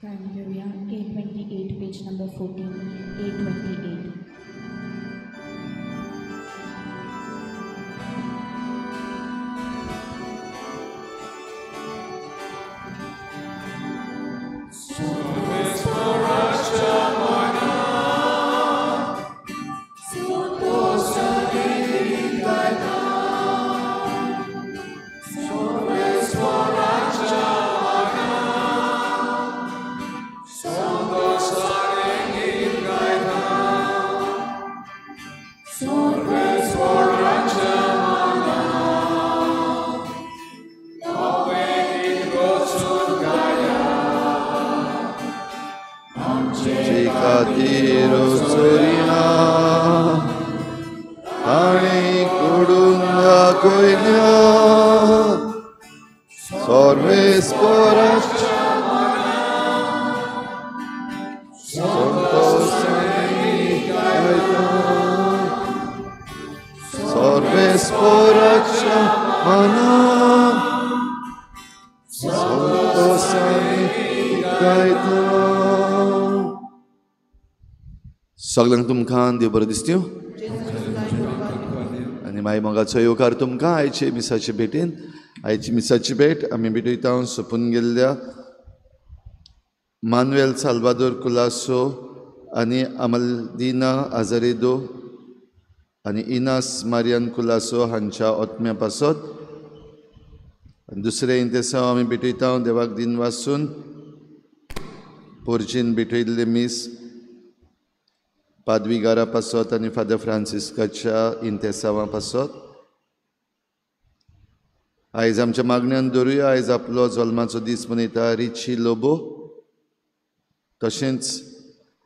गायन घेवया A28 page number 14 A28. सगळ्यांक तुमकां देव बरें दिसत्यो आनी मागीर मोगाचो येवकार तुमकां आयचे मिसाचे भेटेन. आयची मिसाची भेट आमी भेटयता सोंपून गेल्ल्या मानुएल साल्वादोर कुलासो आनी अमलदिना आजारेदो आनी इनास मारियन कुलासो हांच्या ओत्म्या पासत. दुसरें इंतेसांव आमी भेटयता देवाक दिन वासून पोरजीन भेटयल्ले मीस पादविगारा पासत आनी फादर फ्रांसिस्काच्या इंतेसांवा पासत. आयज आमच्या मागण्यान दवरुया. आयज आपलो जल्माचो दीस मनयता रिची लोबो, तशेंच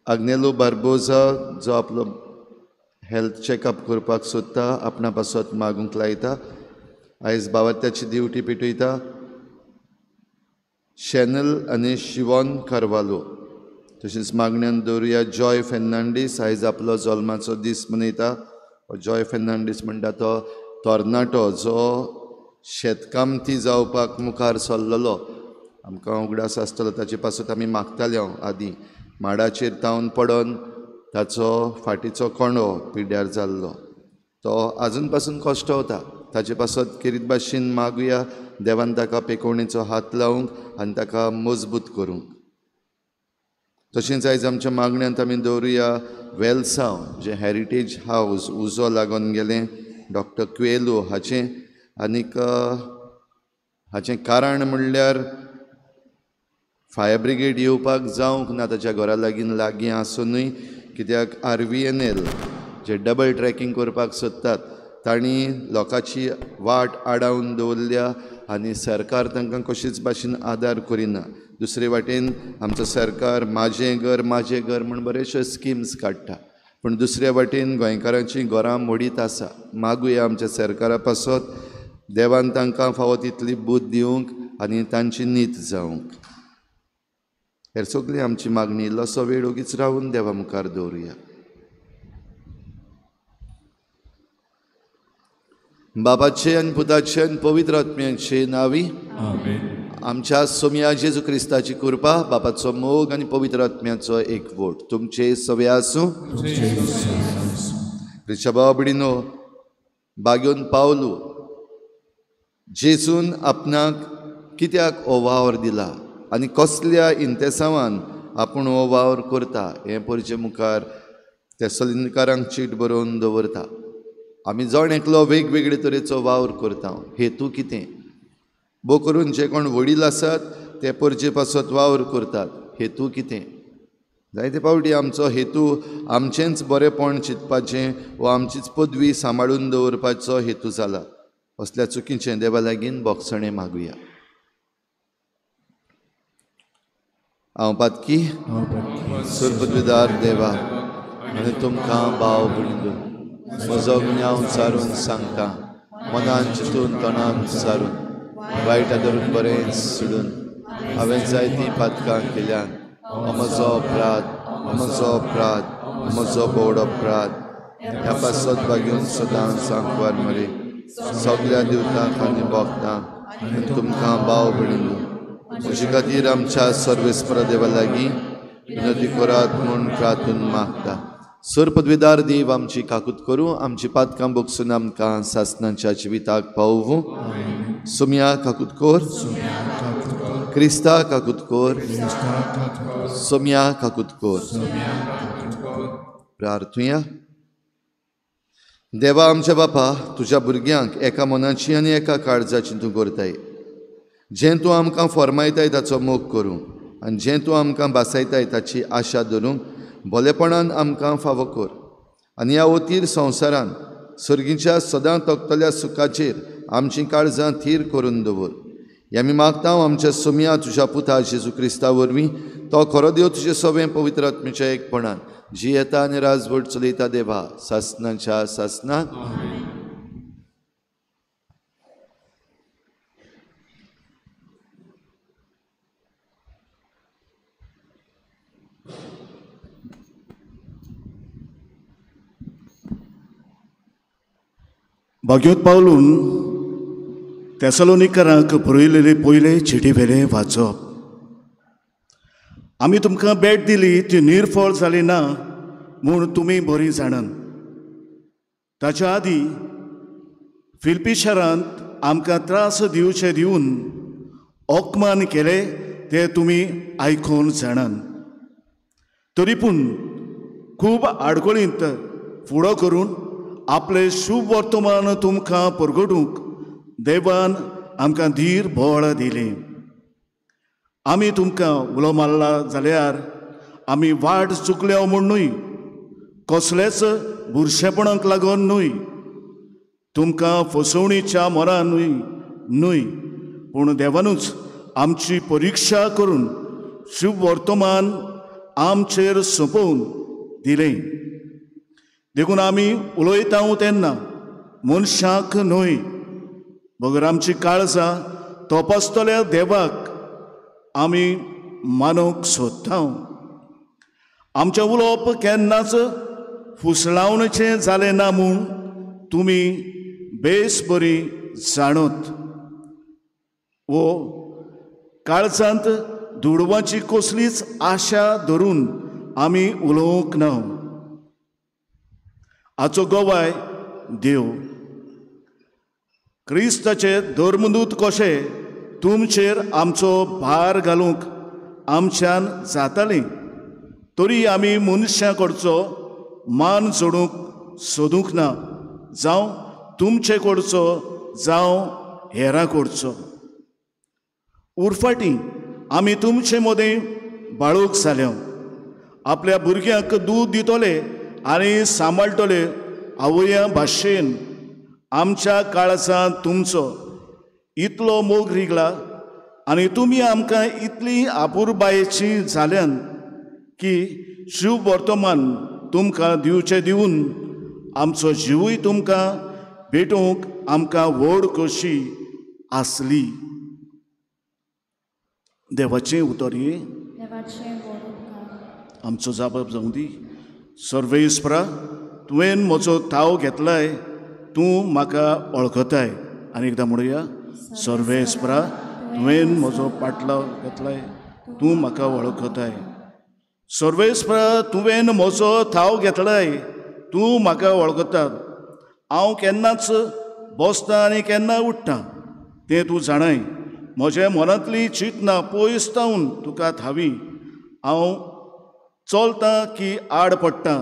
आग्नेलो बार्बोजा जो आपलो हेल्थ चॅकअप करपाक सोदता आपणा पासत मागूंक लायता. आयज बावात्याची दिवटी पेटयता शॅनल आनी शिवॉन कार्वालो. तशेंच मागण्यान दवरुया जॉय फेर्नांडीस आयज आपलो जल्माचो दीस मनयता. जॉय फेर्नांडीस म्हणटा तो तरणाटो जो शेतकामती जावपाक मुखार सरलेलो. आमकां उगडास आसतलो ताचे पासत आमी मागताले आदीं. माडाचेर तावन पडोन ताचो फाटीचो कोंडो पिड्ड्यार जाल्लो, तो आजून पासून कश्टवता. ताचे पासत खेरीत भाशेन मागुया देवान ताका पेकोवणेचो हात लावंक आनी ताका मजबूत करूंक. तशेंच आयज आमच्या मागण्यांत आमी दवरुया वेलसांव जें हेरिटेज हावज उजो लागून गेलें डॉक्टर क्वेलो हाचें, आनीक हाचें कारण म्हणल्यार फायर ब्रिगेड येवपाक जावंक ना ताच्या घरा लागीं लागीं आसुनूय, कित्याक RVNL जे डबल ट्रॅकिंग करपाक सोदतात तांणी लोकांची वाट आडावन दवरल्या आनी सरकार तांकां कशीच भाशेन आदार करिना. दुसरे वाटेन आमचो सरकार म्हाजें घर म्हाजें घर म्हूण बऱ्योचश्यो स्किम्स काडटा, पूण दुसऱ्या वाटेन गोंयकारांचीं घरां मोडीत आसा. मागुया आमच्या सरकारा पासत देवान तांकां फावो तितली बूद दिवंक आनी तांची नीत जावंक. हेर सगळी आमची मागणी इल्लोसो वेळ ओगीच रावून देवा मुखार दवरुया. बाबाचे आनी पुताचे आनी पवित्र आत्म्याचे नांवी आमच्या सोमया जेजू क्रिस्ताची कृपा, बापाचो मोग आनी पवित्र आत्म्याचो एकवट तुमचे सवे आसूं. क्रिस्ताच्या भावा भयणीनो, बागेवन पावलू जेजून आपणाक कित्याक हो वावर दिला आनी कसल्या इंतेसांवान आपूण हो वावर करता हें परचे मुखार तेसलिनकारांक चीट बरोवन दवरता. आमी जण एकलो वेगवेगळे तरेचो वावर करता, हेतू कितें? भोव करून जे कोण वडील आसात ते परजे पासत वावर करतात, हेतू कितें? जायते फावटी आमचो हेतू आमचेंच बरेंपण चिंतपाचें वा आमचीच पदवी सांबाळून दवरपाचो हेतू जाला. असल्या चुकीचें देवा लागीं बोगसणें मागुया. हांव पातकी सुरपदवीदार देवा आनी तुमकां भाव भयणींनो म्हजो गुन्यांव सारून सांगता, मनान चिंतून तणान सारून वायटा धरून बरें सोडून हांवें जायतीं पातकां केल्यान. म्हजो अपराध, म्हजो अपराध, म्हजो भोवडो अपराध. ह्या पासत बागेवन सदां सांकवार मरे सगळ्या दिवतांक आनी भोगतांक आनी तुमकां भाव भयणींनो म्हजे खातीर आमच्या सर्वेस्परा देवा लागीं विनंती करात म्हूण प्रार्थून मागता. सर पदवीदार देव आमची काकूत करूं, आमची पातकां बोगसून आमकां सासणाच्या जिविताक पावोवं. सोम्या काकूत कोर, क्रिस्ता काकूत कोर, सोम्या काकूत कोर. प्रार्थुया. देवा आमच्या बापा, तुज्या भुरग्यांक एका मनाची आनी एका काळजाची तूं करताय. जें तूं आमकां फॉर्मायताय ताचो मोग करूं आनी जें तूं आमकां भासायताय ताची आशा धरूंक भोलेपणान आमकां फावो कर. आनी ह्या ओतीर संवसारान सर्गीच्या सदां तकतल्या सुखाचेर आमचीं काळजां थीर करून दवर. हे आमी मागता आमच्या सोम्या तुज्या पुता जेजू क्रिस्ता वरवीं, तो खरो देव तुजे सवें पवित्र आत्म्याच्या एकपणान जी येता आनी राजवट चलयता देवा सासणाच्या सासणाक. भाग्योत पावलून तेसलोनिकरांक बरयलेले पयले चिटी वेले वाचप. आमी तुमकां भेट दिली ती निर्फळ जाली ना म्हूण तुमी बरी जाणात. ताच्या आदीं फिलिप्पी शारांत आमकां त्रास दिवचे दिवन अपमान केले ते तुमी आयकून जाणात. तरी पूण खूब आडखळींत फुडो करून आपले शुभ वर्तमान तुमकां परगटूंक देवान आमकां धीर बळ दिली. आमी तुमकां उलो मारला जाल्यार आमी वाट चुकल्या म्हूण न्हय, कसलेच बुरशेपणाक लागून न्हय, तुमकां फसवणीच्या मोरान न्हय, पूण देवानूच आमची परिक्षा करून शुभ वर्तमान आमचेर सोंपोवन दिलें. देखून आमी उलयता तेन्ना मनशाक न्हय, बगर आमची काळजां तपासतल्या देवाक आमी मानूंक सोदता. आमचें उलोवप केन्नाच फुसलावणेचें जालें ना म्हूण तुमी बेस बरी जाणत. वो काळजांत दुडवांची कसलीच आशा धरून आमी उलोवंक ना. हाचो गवाय देव. क्रिस्ताचे धर्मदूत कशे तुमचेर आमचो भार घालूंक आमच्यान जाताली, तरी आमी मनशां कडचो मान जोडूंक सोदूंक ना, जावं तुमचे कडचो जावं हेरां कडचो. उरफाटी आमी तुमचे मदें बाळूक जाल्या. आपल्या भुरग्यांक दूद दितले आनी सांबाळटले आवया भाशेन आमच्या काळजांत तुमचो इतलो मोग रिगला आनी तुमी आमकां इतली आपुरबायेची जाल्यान की शुभ वर्तमान तुमकां दिवचें दिवन आमचो जिवूय तुमकां भेटोवंक आमकां व्हड खोशी आसली. देवाचें उतर हें आमचो जाप जावं दी. सर्वेस्परा, तुवें म्हजो थाव घेतलाय, तूं म्हाका वळखताय. आनी एकदां म्हणुया, सर्वेस्परा, तुवें म्हजो पाटलाव घेतलाय, तूं म्हाका वळखताय. सर्वेस्परा, तुवें म्हजो थाव घेतलाय, तूं म्हाका वळखता. हांव केन्नाच बसता आनी केन्ना उठ्ठा तें तूं जाणाय. म्हज्या मनांतली चिंतना पयस जावन तुका थावी. हांव चलता की आड पडटा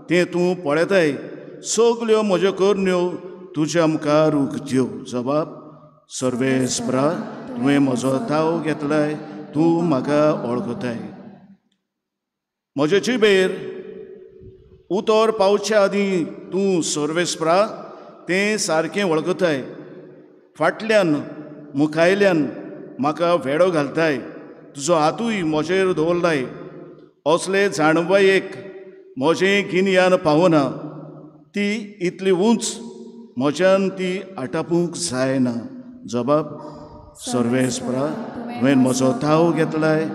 तें तूं पळयताय. सगल्यो म्हज्यो करण्यो तुज्या मुखार उगत्यो. जबाब, सर्वेस्परा, तुवें म्हजो थाव घेतलाय, तूं म्हाका वळखताय. म्हजे जिबेर उतर पावचे आदीं तूं सर्वेस्परा तें सारकें वळखताय. फाटल्यान मुखायल्यान म्हाका वेडो घालताय, तुजो हातूय म्हजेर दवरलाय. असले जाणवायेक म्हजें गिन्यान पावना, ती इतली उंच म्हज्यान ती आटापूंक जायना. जबाब, सर्वेस्परा, तुवें म्हजो थाव घेतलाय,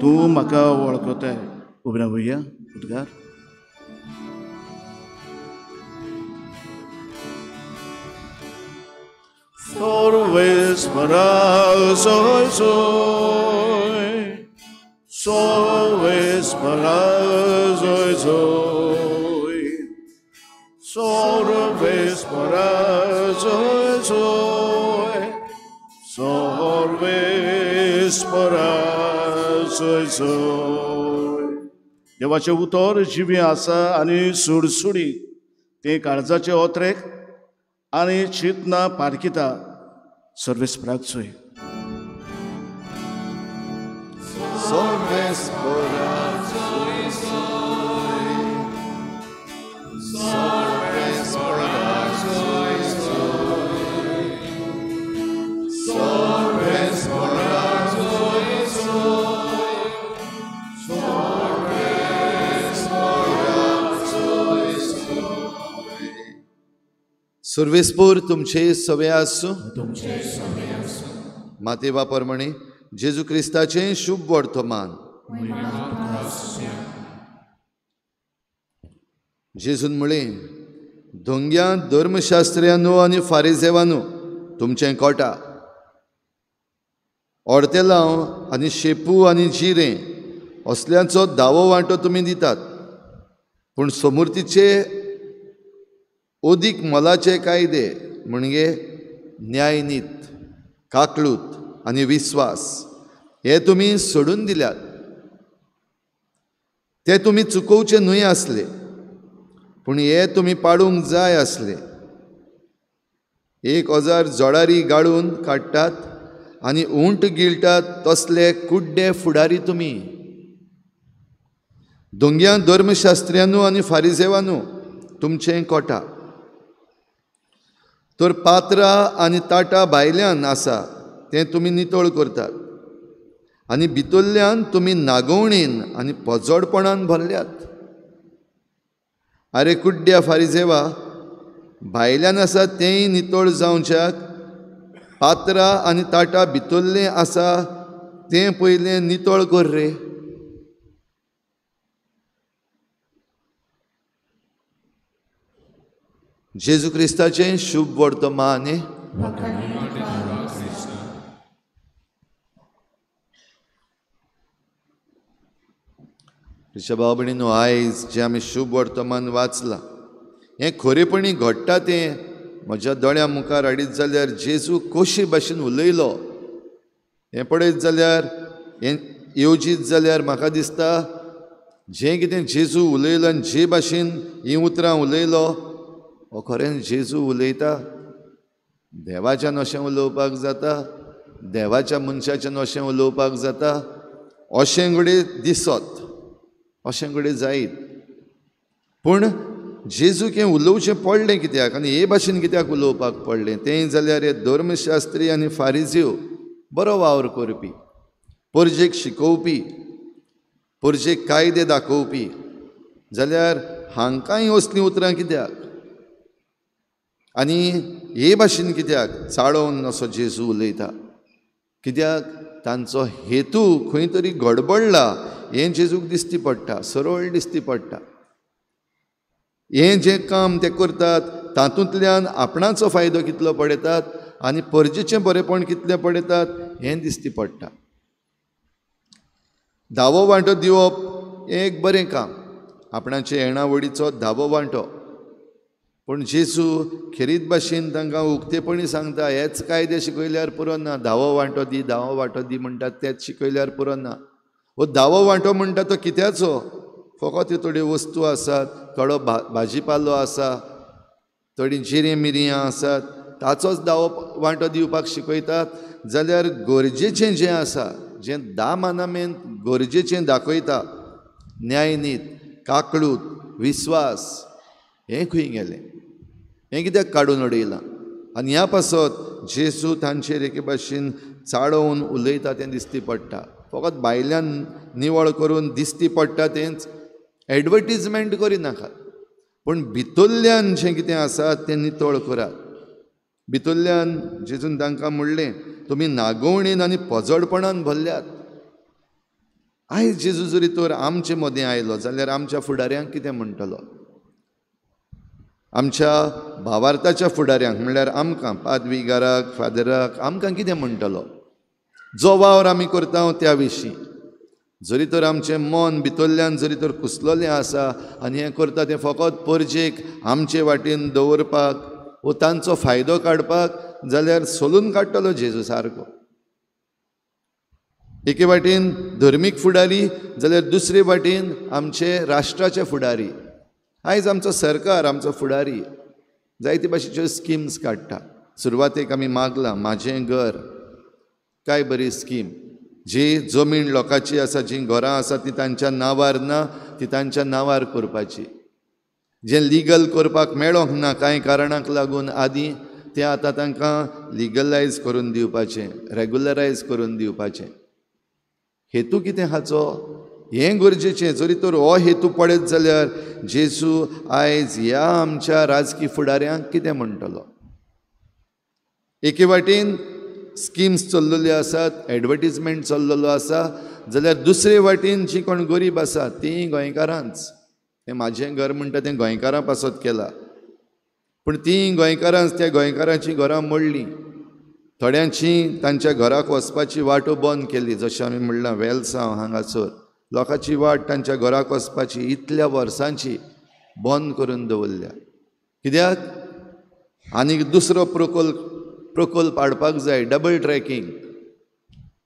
तूं म्हाका वळखताय. उबें रावया. उद्गार. सर्वेस्परा सोय सोय, सर्वेस्परा सोय सोय, सर्वेस्परा सोय सोय, सर्वेस्परा सोय सोय। देवाचें उतर जिवें आसा आनी सुडसुडी, तें काळजाचे ओत्रेक आनी चिंतना पारखिता। सर्वेस्पराक सोय। सर्वेस्पराक सोय सोय, सर्वेस्पराक सोय सोय, सर्वेस्पराक सोय सोय, सर्वेस्पराक सोय सोय। सर्वेस्पोर तुमचे सवे आसूं। माते बापरमणे जेजू क्रिस्ताचें शुभ वर्तमान। जेजून म्हळें, धोंग्या धर्मशास्त्र्यांनो आनी फारिजेवानो, तुमचें कोटा ऑर्तेलांव आनी शेपू आनी जिरें असल्यांचो दावो वांटो तुमी दितात, पूण समूर्तीचे अदीक मोलाचे कायदे म्हणजे न्यायनीत, काकळूत आनी विस्वास हे तुमी सोडून दिल्यात। ते तुमी चुकोवचे न्हय आसले, पूण हे तुमी पाडूंक जाय आसले। 1000 जोडारी गाळून काडटात आनी उंट गिळटात तसले कुड्डे फुडारी तुमी। दोंग्या धर्मशास्त्र्यांनो आनी फारिजेवानो, तुमचें कोटा तर पात्रां आनी ताटां भायल्यान आसा तें तुमी नितळ करतात आनी भितरल्यान तुमी नागोवणेन आनी पजोडपणान भरल्यात। आरे कुड्ड्या फारिजेवा, भायल्यान आसा तेंय नितळ जावच्याक पात्रां आनी ताटां भितरलें आसा तें पयलें नितळ कर रे। जेजू क्रिस्ताचें शुभ वर्तमान। भाव भयणीनो, आयज जें आमी शुभ वर्तमान वाचलां हें खरेपणी घडटा तें म्हज्या दोळ्यां मुखार हाडीत जाल्यार जेजू कशे भाशेन उलयलो हें पळयत जाल्यार, हें येवजीत जाल्यार म्हाका दिसता जें कितें जेजू उलयलो आनी जे भाशेन हीं उतरां उलयलो हो खरेंच जेजू उलयता। देवाच्यान अशें उलोवपाक जाता, देवाच्या मनशाच्यान अशें उलोवपाक जाता, अशें घडये दिसत, अशें घडये जायत, पूण जेजूक हें उलोवचें पडलें कित्याक आनी हे भाशेन कित्याक उलोवपाक पडलें तें जाल्यार हे धर्मशास्त्री आनी फारिजीव बरो वावर करपी, परजेक शिकोवपी, परजेक कायदे दाखोवपी, जाल्यार हांकांय असलीं उतरां कित्याक आनी हे भाशेन कित्याक चाळोवन असो जेजू उलयता कित्याक? तांचो हेतू खंय तरी गडबडला हें जेजूक दिसती पडटा, सरळ दिसती पडटा। हें जें काम ते करतात तातूंतल्यान आपणाचो फायदो कितलो पळयतात आनी परजेचें बरेंपण कितलें पळयतात हें दिसती पडटा। धावो वांटो दिवप हें एक बरें काम, आपणाचे येणावळीचो धावो वांटो, पूण जेजू खेरीत भाशेन तांकां उक्तेपणी सांगता हेच कायदे शिकयल्यार पुरो ना, धावो वांटो दी, धावो वांटो दी म्हणटात तेच शिकयल्यार पुरो ना। हो धावो वांटो म्हणटा तो कित्याचो? फकत ह्यो थोड्यो वस्तू आसात, थोडो भाजीपालो आसा, थोडीं जिरें मिरयां आसात, ताचोच धावो वांटो दिवपाक शिकयतात। जाल्यार गरजेचें जें आसा, जें धा मानामेन गरजेचें दाखयता, न्यायनीत, काकळूत, विस्वास, हें खंय गेलें? हें कित्याक काडून उडयलां? आनी ह्या पासत जेजू तांचेर एके भाशेन चाळोवन उलयता तें दिसती पडटा। फकत भायल्यान निवळ करून दिसती पडटा तेंच एडवर्टीजमेंट करिनाकात, पूण भितरल्यान जें कितें आसा तें नितळ करात। भितरल्यान जेजून तांकां म्हणलें तुमी नागोवणेन आनी पजडपणान भरल्यात। आयज जेजू जरी तर आमचे मदें आयलो जाल्यार आमच्या फुडाऱ्यांक कितें म्हणटलो? आमच्या भावार्थाच्या फुडाऱ्यांक म्हणल्यार आमकां पादविगाराक फादराक आमकां कितें म्हणटलो? जो वावर आमी करता त्या विशीं जरी तर आमचें मन भितरल्यान जरी तर कुसलोलें आसा आनी हें करता तें फकत परजेक आमचे वाटेन दवरपाक वो तांचो फायदो काडपाक जाल्यार सोलून काडटलो जेजू सारको. एके वाटेन धर्मीक फुडारी जाल्यार दुसरे वाटेन आमचे राष्ट्राचे फुडारी. आयज आमचो सरकार आमचो फुडारी जायते भाशेच्यो स्किम्स काडटा. सुरवातेक आमी मागलां म्हाजें घर, काय बरी स्कीम. जी जमीन लोकांची आसा, जीं घरां आसा ती तांच्या नांवार ना, ती तांच्या नांवार करपाची. जें लिगल करपाक मेळोंक ना कांय कारणाक लागून आदीं, तें आतां तांकां लिगलायज करून दिवपाचें, रेगुलरायज करून दिवपाचें. हेतू कितें हाचो हें गरजेचें. जरी तर हो हेतू पळयत जाल्यार जेजू आयज ह्या आमच्या राजकी फुडाऱ्यांक कितें म्हणटलो? एके वाटेन स्किम्स चल्लेल्यो आसात, एडवर्टीजमेंट चल्लेलो आसा, जाल्यार दुसरे वाटेन जीं कोण गरीब आसा तीं गोंयकारांच. हें म्हाजें घर म्हणटा तें गोंयकारां पासत केलां, पूण तीं गोंयकारांच त्या गोंयकारांचीं घरां मोडलीं, थोड्यांची तांच्या घराक वचपाची वाटो बंद केली. जशें आमी म्हणलां वेलसांव हांगासर लोकांची वाट तांच्या घराक वचपाची इतल्या वर्सांची बंद करून दवरल्या. कित्याक? आनीक दुसरो प्रकल्प हाडपाक जाय, डबल ट्रॅकिंग.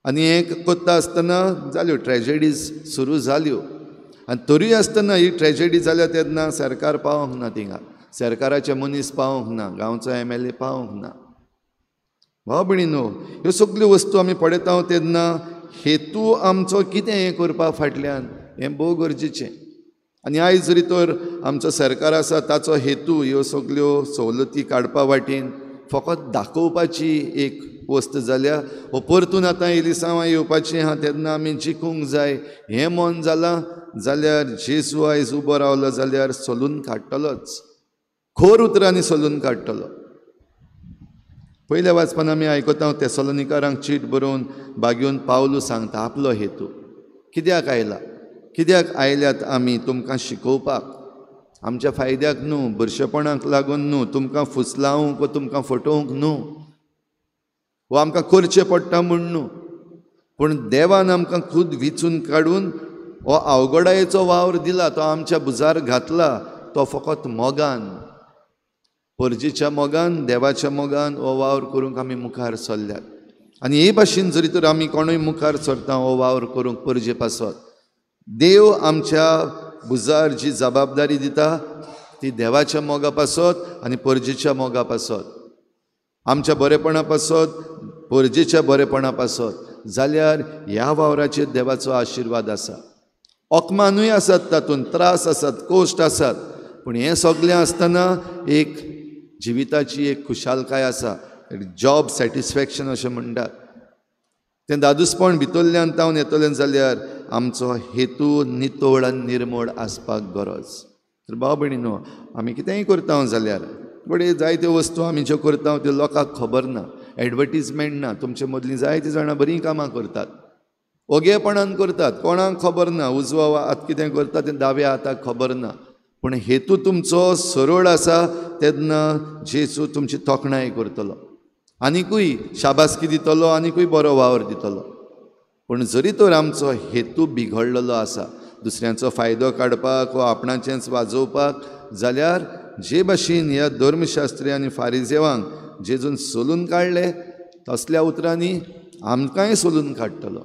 आनी हें करता आसतना जाल्यो ट्रेजेडीज सुरू जाल्यो. आनी तरूय आसतना ही ट्रेजेडी जाल्या तेन्ना सरकार पावोंक ना थिंगा, सरकाराचे मनीस पावोंक ना, गांवचो MLA पावोंक ना. भाव भयणीनो, ह्यो सगल्यो वस्तू आमी पळयता तेन्ना हेतू आमचो कितें हें करपा फाटल्यान हें भोव गरजेचें. आनी आयज जरी तर आमचो सरकार आसा ताचो हेतू ह्यो सगल्यो सवलती काडपा वाटेन फकत दाखोवपाची एक वस्त जाल्या. हो परतून आतां एलिसांवां येवपाचीं आहा तेन्ना आमी जिखूंक जाय हें मन जालां जाल्यार जेजू आयज उबो रावलो जाल्यार सोलून काडटलोच, खोर उतरांनी सोलून काडटलो. पयल्या वाचपान आमी आयकता तेसलोनिकारांक चीट बरोवन बागेवन पावलू सांगता आपलो हेतू कित्याक आयला, कित्याक आयल्यात आमी तुमकां शिकोवपाक, आमच्या फायद्याक न्हू, बुरशेपणाक लागून न्हू, तुमकां फुसलावंक वा तुमकां फटोवंक न्हू, वा आमकां करचें पडटा म्हूण न्हू, पूण देवान आमकां खूद विचून काडून हो अवघडायेचो वावर दिला, तो आमच्या भुजार घातला, तो फकत मोगान, परजेच्या मोगान, देवाच्या मोगान हो वावर करूंक आमी मुखार सरल्यात. आनी हे भाशेन जरी तर आमी कोणूय मुखार सरता हो वावर करूंक परजे पासत, देव आमच्या भुजार जी जबाबदारी दिता ती देवाच्या मोगा पासत आनी परजेच्या मोगा पासत, आमच्या बरेपणा पासत, परजेच्या बरेपणा पासत जाल्यार ह्या वावराचेर देवाचो आशिर्वाद आसा. अकमानूय आसात, तातूंत त्रास आसात, कश्ट आसात, पूण हें सगळें आसतना एक जिविताची एक खुशालकाय आसा, जॉब सॅटिस्फॅक्शन अशें म्हणटात. तें दादूसपण भितरल्यान तावन येतलें जाल्यार आमचो हेतू नितळ आनी निर्मळ आसपाक गरज. तर भाव भयणीनो, आमी कितेंय करता जाल्यार घडये जायत्यो वस्तू आमी ज्यो करता त्यो लोकांक खबर ना, एडवर्टीजमेंट ना. तुमचे मदलीं जायतीं जाणां बरीं कामां करतात, ओगेपणान करतात, कोणाक खबर ना, उजवा हात कितें करता तें दाव्या हाताक खबर ना, पूण हेतू तुमचो सरळ आसा तेन्ना जेजू तुमची तोखणाय करतलो, आनिकूय शाबासकी दितलो, आनिकूय बरो वावर दितलो. पूण जरी तर आमचो हेतू बिघडलेलो आसा दुसऱ्यांचो फायदो काडपाक वा आपणाचेंच वाजोवपाक जाल्यार जे भाशेन ह्या धर्मशास्त्री आनी फारिजेवांक जेजून सोलून काडले तसल्या उतरांनी आमकांय सोलून काडटलो.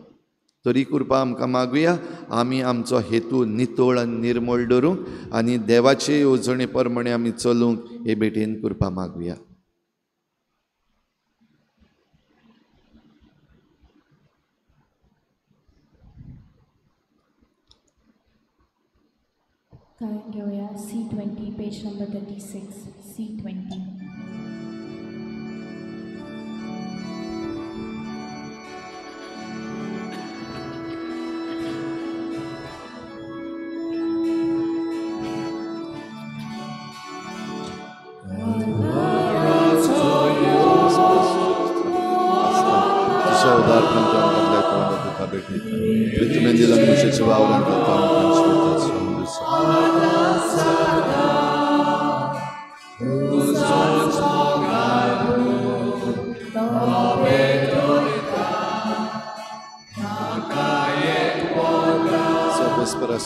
तरी कृपा आमकां मागुया आमी आमचो हेतू नितळ आनी निर्मळ दवरूंक आनी देवाचे येवजणे प्रमाणे आमी चलूंक हे भेटेन कृपा मागुया. गायन घेवया C20 page number 36, C20. सर्वेस्परा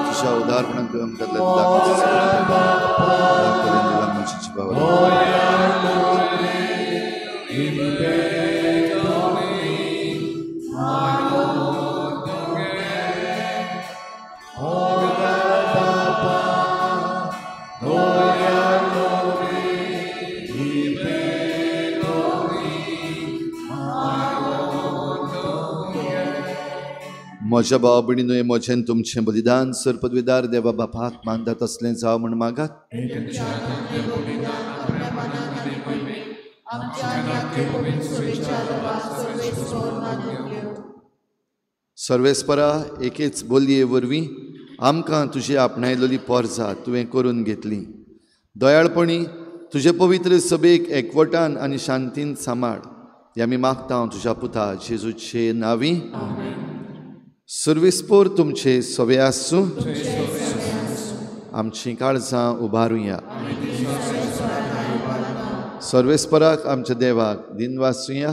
तुझ्या उदारपणान तुवें आमकां म्हज्या भाव भयणीनो, म्हजें तुमचें बलिदान सर पदवीदार देवा बापाक मानता तसलें जावं म्हूण मागात. सर्वेस्परा एकेच बोलये वरवीं आमकां तुजी आपणायलोली पोरजा तुवें करून घेतली. दयाळपणी तुजे पवित्र सभेक एकवटान आनी शांतीन सांबाळ हें आमी मागता तुज्या पुता जेजूचे नांवी. सर्वेस्पोर तुमचे सवे आसूं. आमची काळजां उबारुया. सर्वेस्पराक आमच्या देवाक दिनवासुया.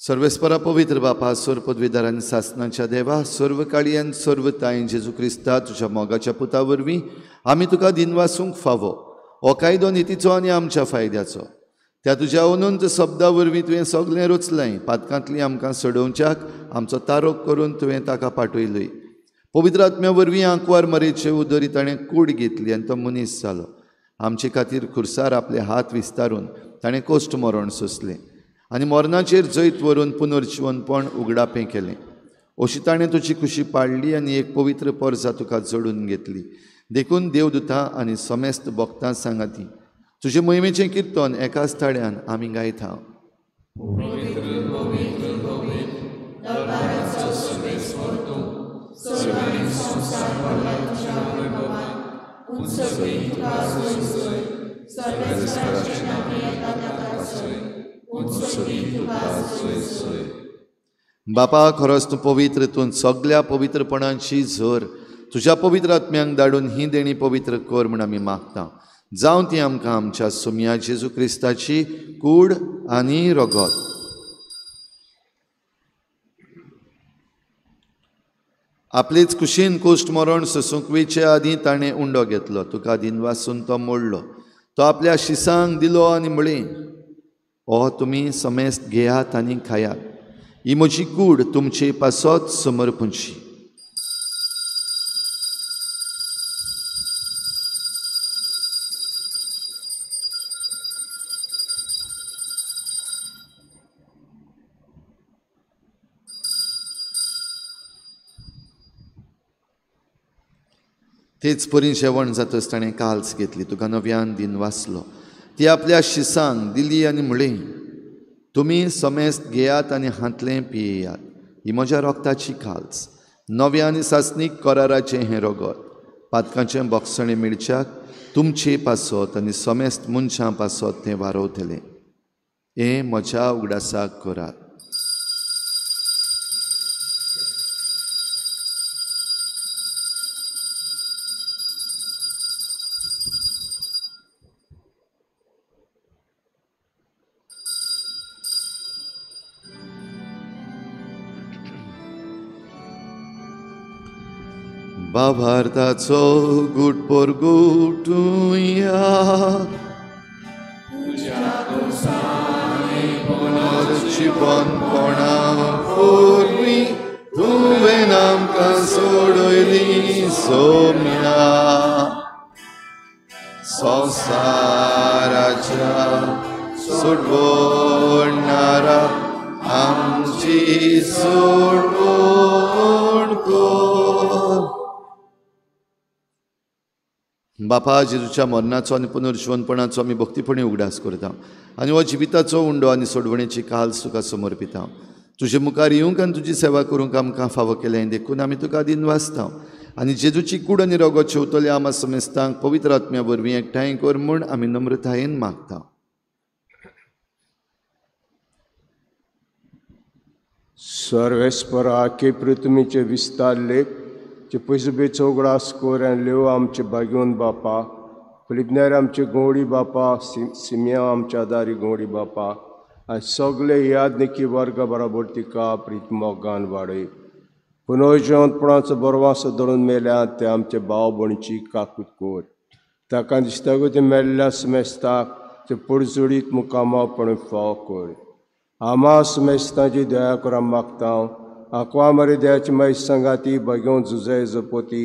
सर्वेस्परा पवित्र बापा, सर्व पदवीदार आनी सासनाच्या देवा, सर्व काळी आनी सर्व ताई जेजू क्रिस्ता तुज्या मोगाच्या पुता वरवीं आमी तुका दिनवासूंक फावो. हो कायदो नितीचो आनी आमच्या फायद्याचो. त्या तुज्या अनंत शब्दा वरवीं तुवें सगळें रचलें. पातकांतली आमकां सोडोवच्याक आमचो तारोक करून तुवें ताका पाठयलोय. पवित्र आत्म्या वरवीं आंकवार मरेचे उदरी ताणें कूड घेतली आनी तो मनीस जालो. आमचे खातीर खुर्सार आपले हात विस्तारून ताणें कोश्ट मरण सोंसलें आनी मरणाचेर जैत व्हरून पुनर्जिवनपण उगडापें केलें. अशी ताणें तुजी खुशी पाडली आनी एक पवित्र पोरजा तुका जोडून घेतली. देखून देवदूतां आनी समेस्त भक्तां सांगाती तुजे मोहिमेचें किर्तन एकाच ताळ्यान आमी गायता. बापा, खरोच तूं पवित्र, तूं सगल्या पवित्रपणाची झर. तुज्या पवित्र आत्म्यांक धाडून ही देणी पवित्र कर म्हूण आमी मागता. जावं ती आमकां आमच्या सोम्या जेजू क्रिस्ताची कूड आनी रगत. आपलेच कुशीन कोश्ट मरण सोसूंक वेचे आदीं ताणें उंडो घेतलो. तुका दिनवासून तो मोडलो. तो आपल्या शिसांक दिलो आनी म्हळें, हो तुमी समेस्त घेयात आनी खायात. ही म्हजी कूड तुमचे पासत समर्पूंची. तेच परी जेवण जातच ताणें काल्स घेतली. तुका नव्यान दिन वाचलो. ती आपल्या शिसांक दिली आनी म्हळें, तुमी समेस्त घेयात आनी हांतलें पियेयात. ही म्हज्या रोगताची काल्स, नव्या आनी सासणीक कराराचें हें रगत. पातकांचें बोगसणें मेळच्याक तुमचे पासत आनी समेस्त मनशां पासत तें वारवतलें. हें म्हज्या उगडासाक करात. बाभारताचो गुट पोरगुटुया पुनर्जिवनपणा वरवीं तुवें आमकां सोडयली सोम्या. संवसाराच्या सोडवणारा आमची सोडवण कर. बापा, जेजूच्या मरणाचो आनी पुनर्जिवनपणाचो आमी भक्तीपणी उगडास करता आनी हो जिविताचो उंडो आनी सोडवणेची काल्स तुका समर्पिता. तुजे मुखार येवंक आनी तुजी सेवा करूंक आमकां फावो केलें देखून आमी तुका दिनवासता. आनी जेजूची कूड आनी रगत शेवतल्या आमा समेस्तांक पवित्र आत्म्या वरवीं एकठांय कर म्हूण आमी नम्रतायेन मागता. सर्वेस्परा के पृथ्वीचे विस्तार लेख जे पयसुबेचो उगडास कर आनी लेव आमचे भाग्योन बापा, फिलिपनेर आमचे गोवडी बापा, सिमिया आमच्या आदारी गोवडी बापा, आनी सगळे यादनिकी वर्गा बरोबर तिका प्रीत मोगान वाडय. पुनर्जिवंतपणाचो बरवासो धरून मेल्या ते आमचे भाव भयणीची काकूत कर. ताका दिसता ते मेल्ल्या समेस्ताक ते पुरजुडीत मुकामापण फाव कर. आमा समेस्तांची दया करा मागता. आंकवा मरे दयाची माय सांगाती भाग्योन जुजय जपोती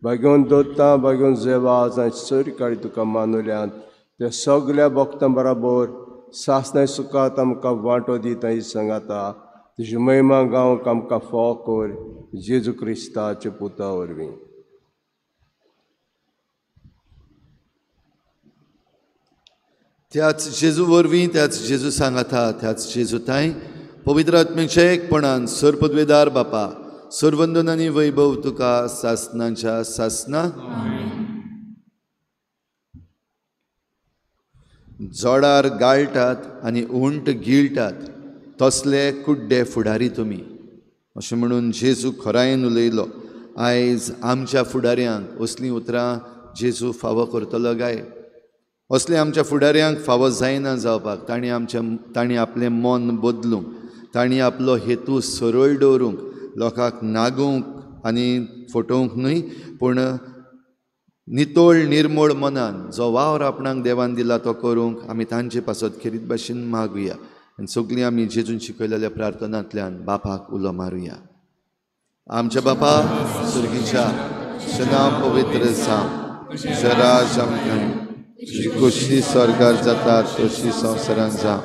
भाग्योन दोत्ता भाग्योन जेवाज आनी सर काळी तुका मानुल्यांत त्या सगल्या भक्तां बराबर सासणाय सुखात आमकां वांटो दिता ही सांगाता. तुजी महिमा गावंक आमकां फाव कर जेजू क्रिस्ताच्या पुता वरवीं. त्याच जेजू वरवीं, त्याच जेजू सांगाता, त्याच जेजू तांय पवित्र आत्म्याच्या एकपणान सर्वपदवेदार बापा सर्वंदन आनी वैभव तुका सासनाच्या सासना. जोडार गाळटात आनी उंट गिळटात तसले कुड्डे फुडारी तुमी अशें म्हणून जेजू खरायेन उलयलो. आयज आमच्या फुडाऱ्यांक असलीं उतरां जेजू फावो करतलो काय? असले आमच्या फुडाऱ्यांक फावो जायना जावपाक. तांणी आपलें मन बदलूंक, तांणी आपलो हेतू सरळ दवरूंक, लोकांक नागोवंक आनी फटोवंक न्हय, पूण नितळ निर्मळ मनान जो वावर आपणाक देवान दिला तो करूंक आमी तांचे पासत खेरीत भाशेन मागुया आनी सगळीं आमी जेजून शिकयलेल्या प्रार्थनांतल्यान बापाक उलो मारुया. आमच्या बापा सुर्गीच्या, तुजें नांव पवित्र जावं, तुजें राज आमकां, तुजी खोशी स्वर्गार जाता तशी संवसारांत जावं.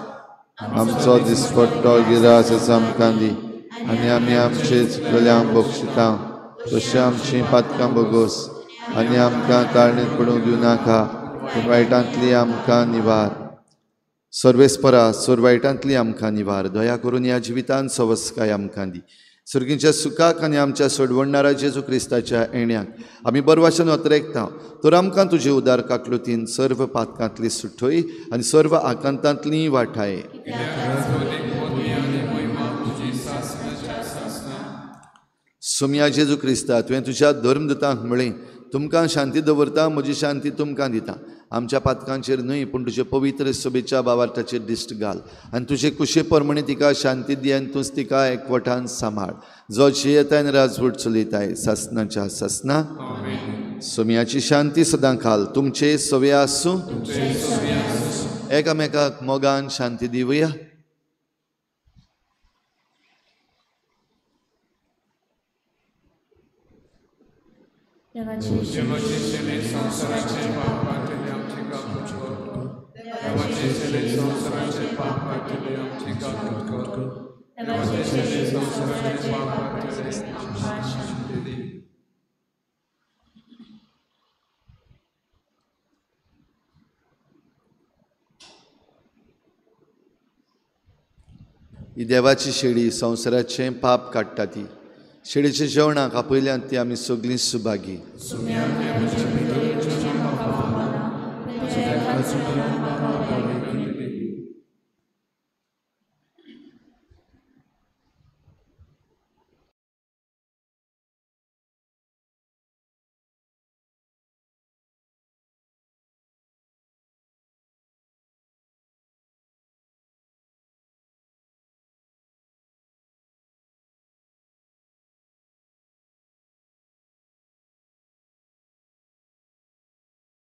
आमचो दिसपट्टो गिरास आमकां दी आनी आमी आमचे चुकलेल्यांक बक्षिता तशें आमचीं पातकां भोगोस आनी आमकां ताळणीत पडूंक दिवं नाका, पूण वायटांतली आमकां निवार. सर्वेस्परा सोर वायटांतली आमकां निवार. दया करून ह्या जिवितान सवस्काय आमकां दी. सर्गीच्या सुखाक आनी आमच्या सोडवणणारा जेजू क्रिस्ताच्या येण्याक आमी बरवाशन अत्रेकता तर आमकां तुजे उदार काकलुतीन सर्व पातकांतली सुठय आनी सर्व आकांतांतली वाठाय. सोम्या जेजू क्रिस्ता, तुवें तुज्या धर्मदूतांक म्हळें, तुमकां शांती दवरता, म्हजी शांती तुमकां दिता. आमच्या पातकांचेर न्हय पूण तुजे पवित्र सभेच्या बावार्थाचेर दिश्ट घाल आनी तुजे कुशे प्रमाणे तिका शांती दी आनी तूंच तिका एकवटान सांबाळ, जो जियेताय आनी राजवट चलयताय सासनाच्या सासना. सोम्याची शांती सदां खाल तुमचे सवे आसूं. एकामेकाक मोगान शांती दिवया. ही देवाची शेळी संवसाराचें पाप काडटा. ती शेळीच्या जेवणाक आपयल्यान ती आमी सगळीं सुभागी.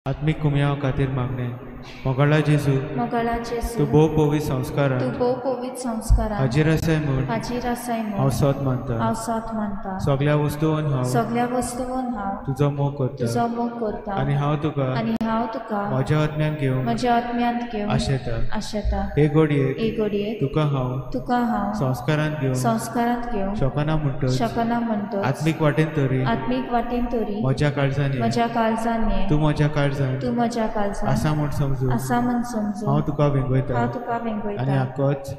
आत्मीक कुमयाव खातीर मागणें. मोगाळा जेजू, तूं भोव पवित्र संस्कारांत हाजीर आसाय म्हूण हांव सोत मानता. सगल्या वस्तून हांव तुजो मोग करता आनी हांव तुका म्हज्या आत्म्यान घेवन आशेता. हे घडयेक तुका हांव संस्कारांत घेवन शकना म्हणटच आत्मीक वाटेन तरी म्हज्या काळजान ये, तूं म्हज्या काळजान आसा म्हूण समजून हांव तुका वेंगयता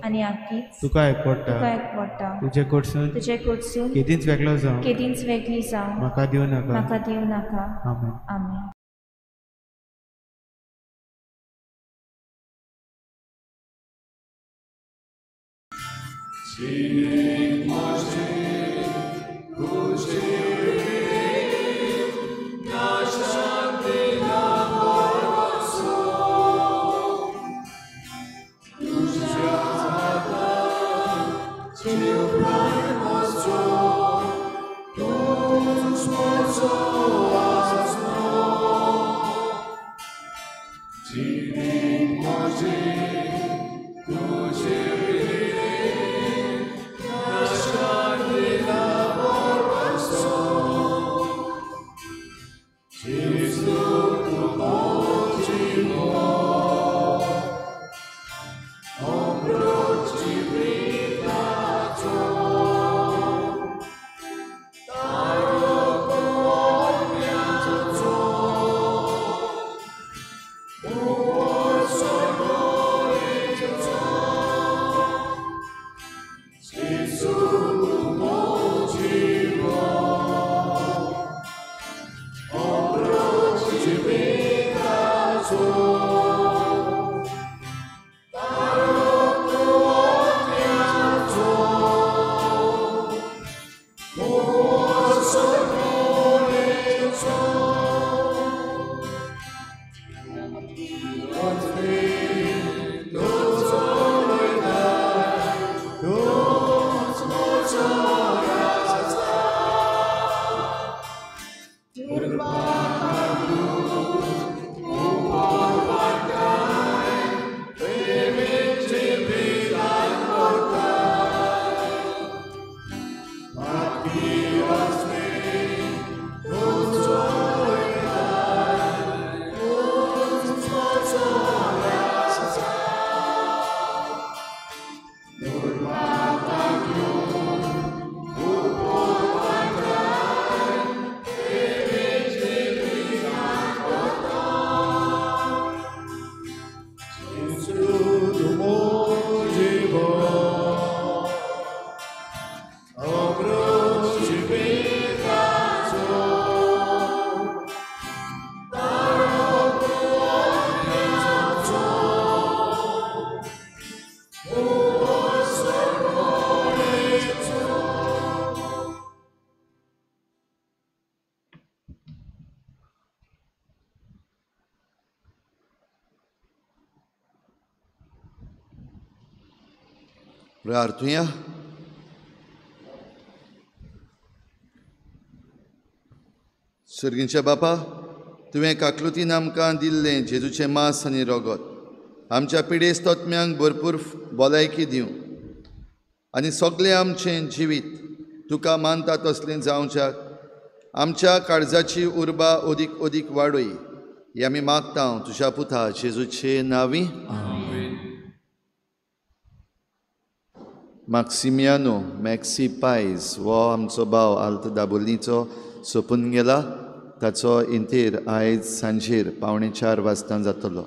आनी आकीच तुका एकवटा. तुजे कडसून केदींच वेगळो जावं म्हाका दिवं नाका. आमेन. आमेन. Thank you. प्रार्थुया। सर्गींच्या बापा, तुवें काकलुतीन आमकां दिल्लें जेजूचें मांस आनी रगत आमच्या पिडेस्त आत्म्यांक भरपूर भलायकी दिवं आनी सगळें आमचें जिवीत तुका मानता तसलें जावच्याक आमच्या काळजाची उर्बा अदीक अदीक वाडय ही आमी मागता तुज्या पुता जेजूचे नांवी। माक्सिमियानो मॅक्सी पायज हो आमचो भाव आल्त दाबोलीचो सोंपून गेला। ताचो इंतेर आयज सांजेर 3:45 वाजता जातलो।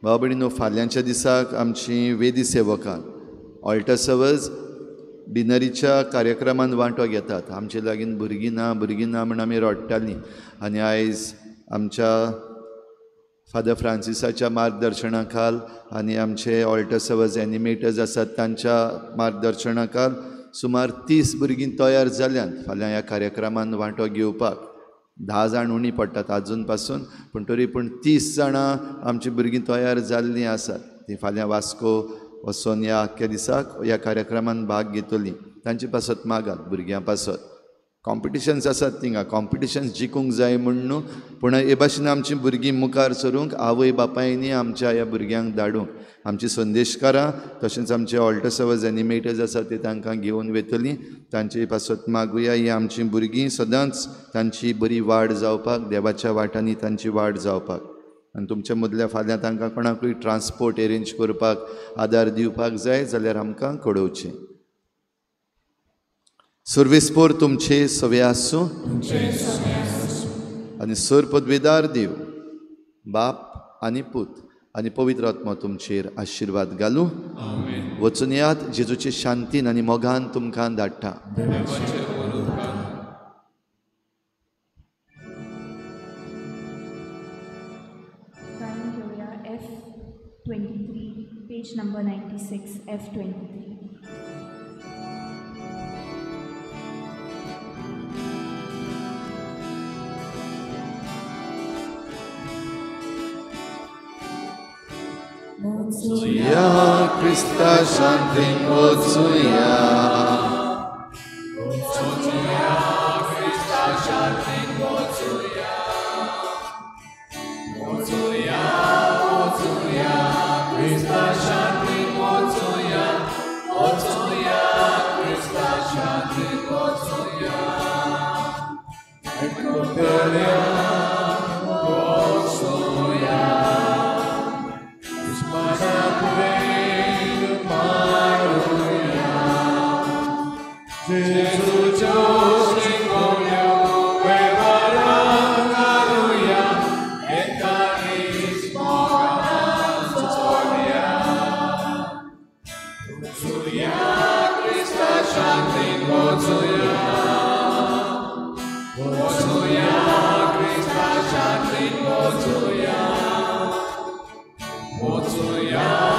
भाव भयणीनो, फाल्यांच्या दिसाक आमची वेदी सेवकां ऑल्टर सर्वर्स डिनरीच्या कार्यक्रमान वांटो घेतात। आमचे लागीं भुरगीं ना भुरगीं ना म्हूण आमी रडटालीं आनी आयज आमच्या फादर फ्रांसिसाच्या मार्गदर्शना खाल आनी आमचे ऑल्टर सर्वर्स एनिमेटर्स आसात तांच्या मार्गदर्शना खाल सुमार 30 भुरगीं तयार जाल्यांत फाल्यां ह्या कार्यक्रमान वांटो घेवपाक। 10 जाण उणी पडटात आजून पासून, पूण तरी पूण 30 जाणां आमची भुरगीं तयार जाल्लीं आसात। तीं फाल्यां वास्को वचोन ह्या आख्ख्या दिसाक ह्या कार्यक्रमान भाग घेतलीं। तांचे पासत मागात, भुरग्यां पासत। कॉम्पिटिशन्स आसात थिंगा, कॉम्पिटिशन्स जिखूंक जाय म्हूण न्हू, पूण हे भाशेन आमचीं भुरगीं मुखार सरूंक आवय बापायनी आमच्या ह्या भुरग्यांक धाडूंक आमची संदेशकारां तशेंच आमचे ऑल्टर सर्वर्स एनिमेटर्स आसात ते तांकां घेवन वयतलीं। तांचे पासत मागुया ही आमचीं भुरगीं सदांच तांची बरी वाड जावपाक, देवाच्या वाटांनी तांची वाड जावपाक आनी तुमच्या मदल्या फाल्यां तांकां कोणाकूय ट्रान्सपोर्ट एरेंज करपाक आदार दिवपाक जाय जाल्यार आमकां कळोवचें। सर्वेस्पोर तुमचे सवे आसूं आनी सर पदवेदार देव बाप आनी पूत आनी पवित्र आत्मा तुमचेर आशिर्वाद घालूं। वचून यात, जेजूचे शांतीन आनी मोगान तुमकां धाडटा। गायन घेवया F23, page number 96, F23। वचुया क्रिस्ता शांतीन वचुया. वचुया क्रिस्ता शांतीन वचुया. वचुया वचुया क्रिस्ता शांतीन वचुया. वचुया क्रिस्ता शांतीन वचुया. एकवटेल्या वचुया. दुस्मानाक वेग मारुया. जेजूच्यो शिंगोण्यो वेव्हारान घालुया. एकानीच मोगान चोडया. वचुया क्रिस्ता शांतीन वचुया. वचुया क्रिस्ता शांतीन वचुया. वचुया